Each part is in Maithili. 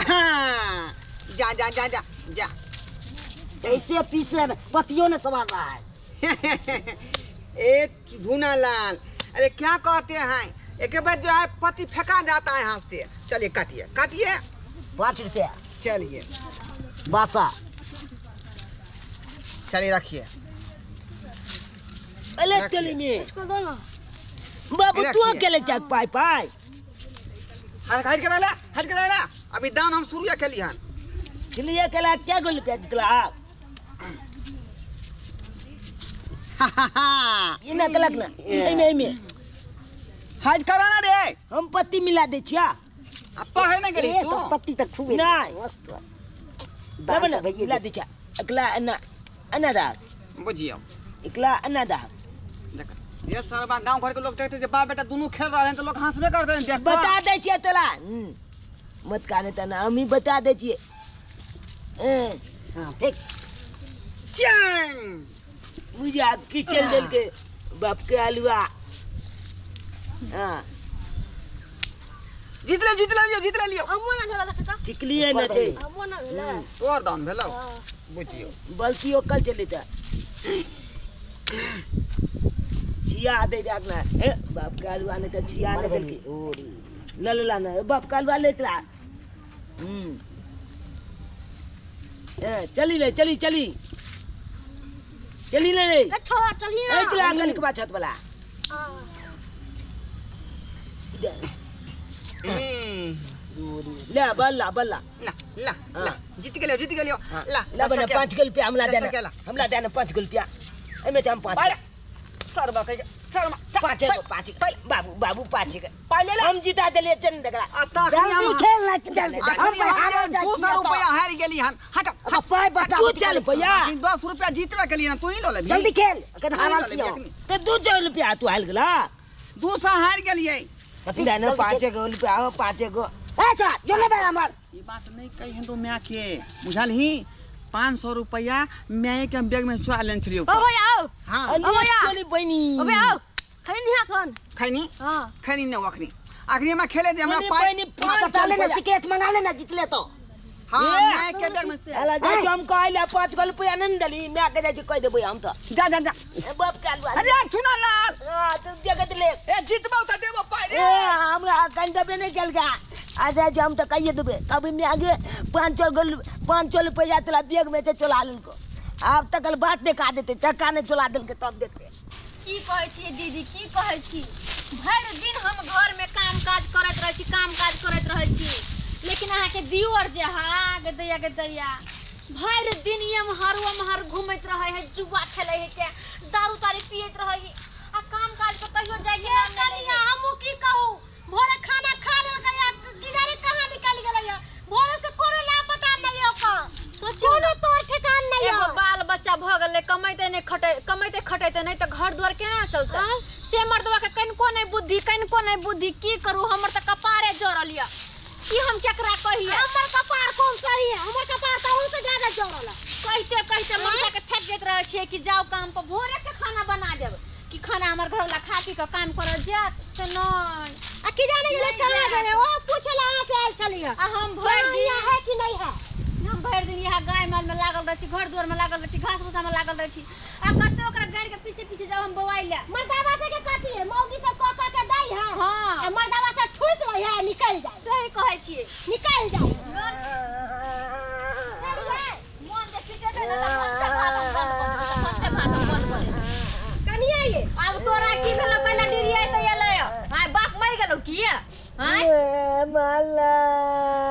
हाँ, जा जा जा जा जा। ऐसे पीस रहे, पतियों ने संभाल रहा है। ए भूना लाल, अरे क्या कहते हैं, एक बार जो है पति फेंका जाता है हाथ से। चलिए काटिए काटिए। 5 रुपया। चलिए बासा। चलिए रखिए। अरे चली में इसको दो ना बाबू, तू अकेले चाक पाई पाई। हट हट के रहला, हट के रहला। अभी दान हम शुरू केली हन। चलिए अकेला क्या गोल रुपया जितला? ई ना कलक ना, एमे एमे। हट करा ना रे। हम पत्ती मिला दे छिया। अब पढ़े ना गेली तू। तो पत्ती तक खूबे नहीं। मस्त। तब ना मिला दे छिया। एकला अन्ना अन्ना दा। बुझियो। एकला अन्ना दा। देख ये सरबा गांव घर के लोग देखते जे बाप बेटा दोनों खेल रहे हैं तो लोग हंसबे करते हैं। देख बता दे छिया तोला। मत काने तना हम ही बता दे छिए। हां फेंक। चंग मुझे आपकी चल दल के बाप के आलुआ। हां जीत ले, जीत ले लियो, जीत ले लियो। हमो ना भेला देखता। ठिकलिए ना छै। हमो ना भेला। तोर दान भेलौ। बुझियो। बल्कि ओकल चले ता। छिया दे जाक ना। ए बाप के आलुआ ने त छिया ने दल के। ओरी। ल ल ला ना बाप के आलुआ लेतला। ए चली ले, चली चली। चली ले रे। ए छोड़ा चली ना। ए चला गल के बात छत वाला। ले बल्ला बल्ला। ला ला ला जीत गेलियो, जीत गेलियो। ला ला बना 5 रुपया हमला देना, हमला देना 5 रुपया। एमे हम 5 सरबा कह सरबा 5 गो 5 बाबू बाबू 5 के पाई ले। हम जीता देलिए चन देखला। जल्दी खेल ना जल्दी। हम हार जाइ 200 रुपया हार गेली हन। हट अब पाई बचा। तू चल भैया 10 रुपया जीतबे केलिए तू ही ल लेबी। जल्दी खेल अखन हारल छियो। ते 200 रुपया तू हार गेला। 200 हार गेलिए। देना 5 गो रुपया 5 गो। ए चल जो ले हमर ई बात नहीं कही हन तो my के बुझल ही 500 रुपया my के हम बैग में चुरा लेन छलियो। ओ भैया आओ। हां ओ भैया चली बहिनी। ओ भैया आओ। खैनी हा कौन? खैनी? हां खैनी न अखनी। अखनी हमरा खेले दे हमरा पाई। इसका चले ना सिगरेट मंगा लेना जीतले तो। हां my के बैग में अला जा हम कहले 5 गो रुपया न देली my के जाय कह देबै हम तो। जा जा जा ए बाप के आलुआ। अरे चुना लाल। हां तू देखत ले। ए जीतबौ त देबो पाई रे। ए हमरा कन देबे नै गेल गा। आ जा हम तो कहिए देबे कभी मैं आगे 500 रुपया तोला बैग में से चला लेलको। अब तक बात देखा देते चक्का नहीं चला देलके तब देखते। की कहै छी दीदी, की कहै छी? भरि दिन हम घर में काम काज करैत रहै छी, काम काज करैत रहै छी, लेकिन अहाँ के दियोर जे हा गे दैया गे दैया भरि दिन एम्हर ओम्हर घुमैत रहै है, जुआ खेलै है के दारू तारू पियैत रहै है आ काम काज पर कहियो जाइए नाम नहि लै है। हमहूँ की कहू, भोरे खाना खा लेलकै आ की जाने कहाँ निकलि गेलै। भोरे से कोनो लापता नहीं है ओकर। सोचियौ कोनो तोर ठेकान नहीं है। एगो बाल बच्चा भ गेलै, कमैते नहि खटै, कमैते खटैते नहि तऽ घर दुआर केना चलतै? से मर्दवा के कनिको नहि बुद्धि, कनिको नहि बुद्धि। की करू, हमर तऽ कपारे जरल यऽ। की हम केकरा कहियै? हमर कपार कोन सही है? हमर कपार तऽ अहूँ से ज्यादा जरल है। कहिते कहिते मनसा के थाकि जाइत रहै छियै कि जाउ काम पर, भोरे के खाना बना देब कि खाना हमर घरवला खा पी कऽ काम करऽ जायत से नहि। आ की जाने गेलै कहाँ गेलै? ओ पूछे ला अहाँ से आयल छलियै। आ हम भरि दिन यहाँ है कि नहीं है? हम भरि दिन यहाँ गाय माल में लागल रहै छी, घर दुआर में लागल रहै छी, घास भूसा में लागल रहै छी आ कते ओकरा गाड़ि के पीछे पीछे जाउ हम बौआइ लए। मर्दावा से के कथी है? मौगी सब कऽ कऽ के दै है। हाँ। आ मर्दावा से ठूस लै है, निकल जाय। सही कहै छियै। निकल जाय। मोन जे खिचेतै ने तऽ भनसे भात हम बंद कऽ देबै, तऽ भनसे भात हम बंद कऽ देबै। कनिया ये आब तोरा की भेलौ? कैला डिरियाइ तऽ एलै। आय बाप मरि गेलौ की? आय माला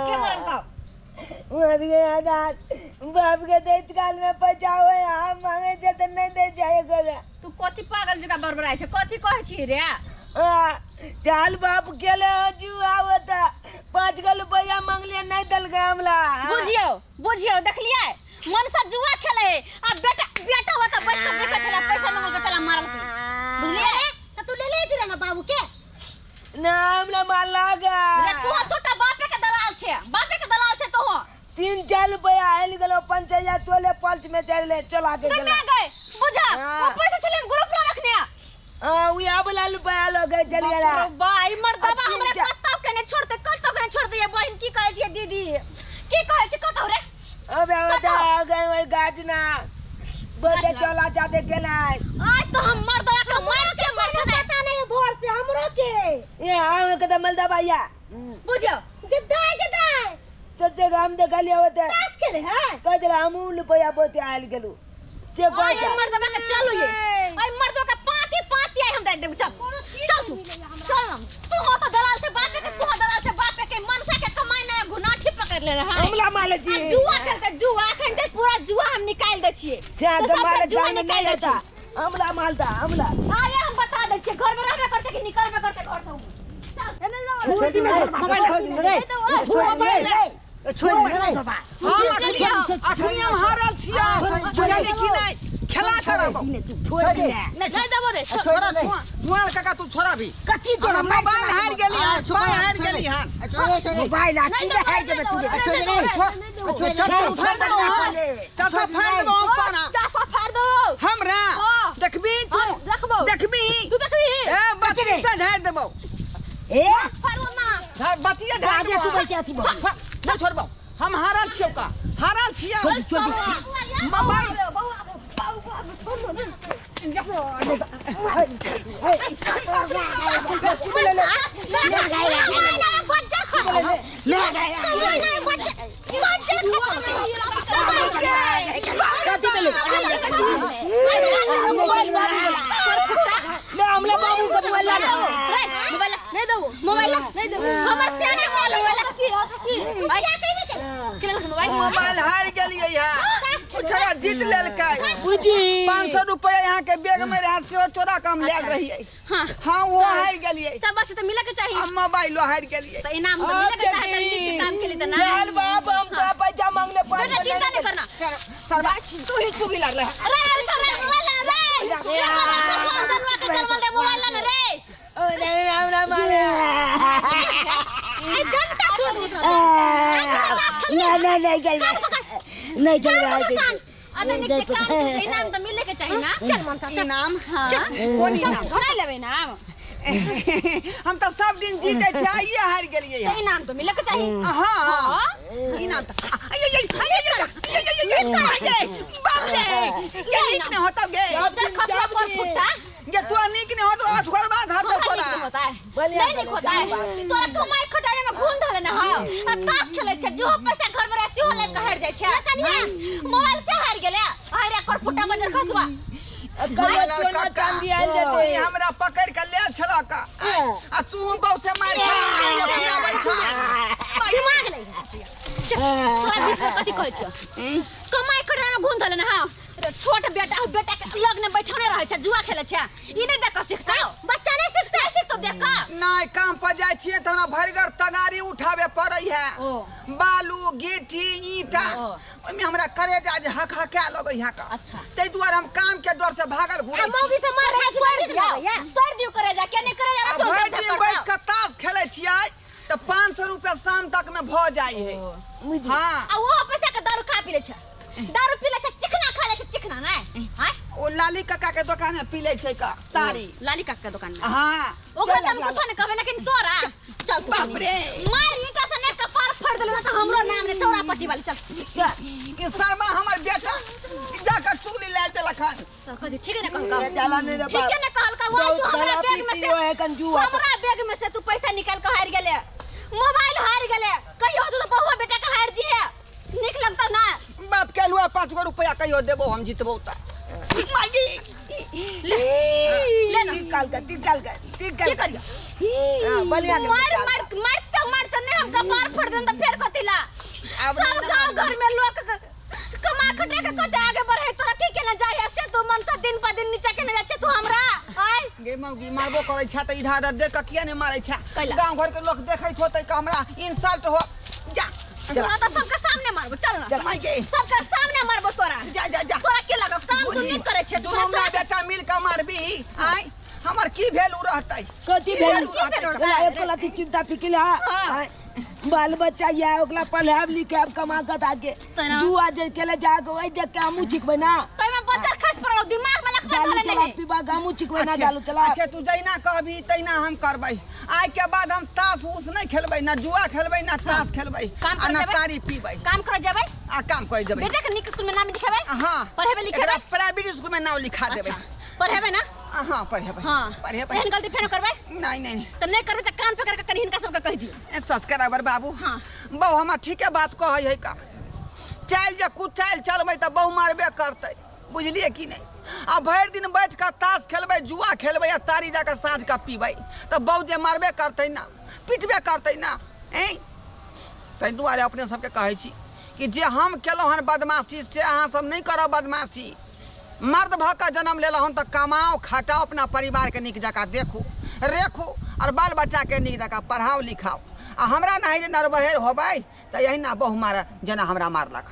के मरल कौ? मर गया दाद बाप के दैत काल में पैसा होए हम मांगे छे तऽ नहीं दे जाए गोला। तू कथी पागल जकाँ बड़बड़ाइ छै? कथी कहै छी रे? चाल बाप गेले हो जुआ होता 5 गो रुपया मांगलिए नहीं दल गए हमला। बुझियौ बुझियौ, देखलियै मनसा जुआ खेले आ बेटा बेटा होता बैठ के देखै छला पैसा मांगल के चला मारल के। बुझलियै? तऽ तू ले ले ना बाबू के। ना हमरा मारला गा। रे तू छोटा बापे के दलाल छे, बापे के दलाल छे तू। 3-4 रुपया आयल गेलो पंचैया तोले पल्च में चल ले चला के तो गेलो। मैं गए बुझा हाँ। वो पैसा छले ग्रुप ला रखने। हां उया वाला रुपया लो गए चल गेला। बाप रे बा, ई मर्दबा आ तीन हमरा चार- कतौ के नै छोड़ते, कतौ के नै छोड़ते। ये बहिन की कहै छियै दीदी? की कहै छी कतौ रे? अबे ओ गए गाछ ना बोले चला जाते गेलै। आज तो हम मर्दवा के मार के मरते नहीं। पता नहीं भोर से हमरो के ये आओ के मलदा भैया बुझियो गदाय गदाय सच्चे हम देखा लिया होते ताश खेले है कह दिला हम रुपया बोते आयल गेलू चे आय पैसा मर्दवा के चलू ये। आय मर्दवा के पाती पाती आय हम दे देबू। चल चल तू चल ना। तू हो तो दलाल से बाप के, तू हो दलाल से बाप के मनसा के कमाई ना घुनाठी पकड़ ले रहा है। हमला माले जी आ जुआ खेलते जुआ खेलते पूरा जुआ हम निकाल दे छिए। जा तो सबके माले जुआ जान निकाल नहीं दे था हमला मालता हमला। आये हम बता दे छिए घर में रहबे करते कि निकलबे करते घर से। चल छोड़ दे रे, छोड़ दे रे, छोड़ दे रे। हम अखनी हम हारल छियै बुझली कि नहीं? खेला करब छोड़ दे नहीं नहीं देबो रे। छोड़ा तू काका तू छोड़ा भी कथी छोड़ा? मोबाइल हार गेली हन, मोबाइल हार गेली हन। मोबाइल आ की हार जेबे तू? छोड़ दे, छोड़ चचा फाड़ देबो हम, चचा फाड़ देबो हम पाना। चाचा फाड़ दो हमरा देखबी तू, देखबो देखबी तू देखबी। ए बत्ती से झाड़ देबो। ए फाड़ो ना बत्ती झाड़ दे तू बैठे अथी नहीं छोड़बो हम हारल छियौ का हारल छियौ मोबाइल। ले हमला बाबू के मोबाइल ला। नहीं दो मोबाइल नहीं दो हमर सियाने मोबाइल की की के मोबाइल मोबाइल हार गेलियै है छोड़ा जीत लेलकै बुझी 500 रुपया यहाँ के बैग में रहा से चोरा कम लेल रहियै। हां हां वो हार गेलियै। सब बस तो मिले के चाहिए। अब मोबाइल हार गेलियै तो इनाम तो मिले के चाहे तो नीक के काम के लिए तो ना। चल बाप हम तो पैसा मांगले बेटा चिंता नहीं करना। सरवा तू ही चुगी लागले। अरे अरे रे मोबाइल रे रे जनवा के चल रे मोबाइल ना रे। ओ नहीं राम राम मारे ए जनता छोड़ दो। ना ना नहीं गई नहीं चल रहा है। अरे निक के काम इनाम तो मिले के चाहिए ना। चल मनसा इनाम। हां कोन इनाम? थोड़ा लेबे इनाम। हम तो सब दिन जीते छियै आइए हार गेलियै। तो इनाम तो मिले के चाहिए। हां इनाम तो बाप रे के नीक नहीं होतो गे। चल खसवा पर फुट्टा गे तू नीक नहीं होतो आठ घर बाद हाथ तोरा नहीं निक होता है तोरा कमाई खटाने में घून धले ना। हां आ ताश खेलै छै जो पैसा घर में रहै सेहो लाइब के हार जाइ छै। कनिया मोबाइल से हार गेलै अरे कर फुट्टा बजर खसवा चांदी आयल जेतै। हमरा पकड़ के ले छला का आ तू बहु से मार खा बैठा दिमाग नहीं है। तोरा बीच में कथी कहै छियौ? कमाई खटाने में घून धले ना। हां छोट बेटा बेटा के लग ने बैठने रहै छै जुआ खेलै छै ई नहीं देख सिखतौ बच्चा नहीं सिखतै सिखतौ देख। नहीं काम पर जाइ छियै त हमरा भरिगर तगारी उठावे पड़ै है बालू गिट्टी ईंटा ओइमे हमरा करेजा जे हक हका लगै है का। अच्छा तै दुआरे हम काम के डर से भागल घुरै आ मौगी से मार रहे छै तोड़ दियो करेजा के नहीं करेजा आ भरि दिन बैठ के ताश खेलै छियै त 500 रुपया शाम तक में भ जाइ है। हां आ वो पैसा के दारू खा पी ले छै दारू पी ले छै चिकना खा ले छै चिकना नहीं। हां ओ लाली काका के दुकान में पी ले छै का तारी लाली काका के दुकान में। हां ओकरा त हम कुछो नहीं कहबे लेकिन तोरा चल तू बाप रे मार ईटा से ने कपार फाड़ देले त हमरो नाम ने चौड़ा पट्टी वाली। चल ई शर्मा हमर बेटा जाकर चुगली ले देलक हन। तो कथी ठीक ने कहलका? चला नहीं रे बाप ठीक ने कहलका वो तू हमरा बैग में से हमरा बैग में से तू पैसा निकाल के हार गेले मोबाइल हार गेले कहियो तू तो बहुआ बेटा के हार दिए निक लगतो ना। बाप के लुआ 5 गो रुपया कहियो देबो हम जीतबो त मागी ले ले ना निकाल के निकाल के की करियो? हां बढ़िया के मार मार मारते मारते ने हम कपार फोड़ देन त फेर कथी ला? अब सब गांव घर में लोग कमा खटे के कते आगे बढ़े तोरा की केना जाय है से तू मन से दिन पर दिन नीचा केना जाय छै तू हमरा आय गे मौगी मारबो करै छै त इधर उधर देख के किया ने मारै छै? कैला? गांव घर के लोग देखैत होतै कि हमरा इंसल्ट हो जा। तोरा त सबके सामने मारबो चल ना चल माई गे सबके सामने मारबो तोरा जा जा जा तोरा के लगो काम तू नहीं करै छै तू हमरा बेटा मिल के मारबी आय हमर की वैल्यू रहतै? कथी की वैल्यू? वैल्यू रहतै? एक लाख चिंता फिकिल है बाल बच्चा या ओकरा पढ़ाब लिखाब कमा के आगे तना। जुआ जे केले जाके ओइ देख के हमहूँ छिकबै ना। तैमे बच्चा खस पड़ल दिमाग में लखबा दालू धऽ चला लेने है। पीबा गामू चिकबै ना अच्छा, दालू चला अच्छा तू जहिना कहबी तहिना हम करबै। आइ के बाद हम ताश उस नहीं खेलबै, ना जुआ खेलबै, ना ताश खेलबै, काम आ करे ना जेबै? तारी पीबै। काम करे जेबै? आ काम करे जेबै। बेटा के नीक स्कूल में नाम लिखेबै? हाँ। पढ़ेबै लिखेबै? एकरा प्राइवेट स्कूल में नाम लिखा देबै। अच्छा, पढ़ेबै ना? हाँ पढ़ेबै। हाँ, पढ़ेबै। एहन गलती फेनो करबै? नहीं नहीं। तऽ नहि करबै तऽ कान पकड़ के कनि हिनका सबके कहि दियौ। ए सस्कराबर बाबू। हाँ। बहु हमरा ठीके बात कहै है का। चालि जे कुचालि चलबै तऽ बहु मारबे करतै, बुझलियै कि नहि? आ भरि दिन बैठ कऽ ताश खेलबै, जुआ खेलबै आ तारी जाकऽ साँझ कऽ पीबै तऽ बहु जे मारबे करतै ना, पिटबे करतै ना। ऐं ताहि दुआरे अपने सबके कहै छी कि जे हम केलहुँ हन बदमाशी से अहाँ सब नहि करब बदमाशी। मर्द भऽ कऽ जन्म लेलहुँ हन तऽ कमाउ खटाउ, अपना परिवारके नीक जकाँ देखू रेखू आओर बाल बच्चाके नीक जकाँ पढ़ाउ लिखाउ। आ हमरा नहि जे नरबहेर होबै तऽ एहिना बहु मार जेना हमरा मारलक।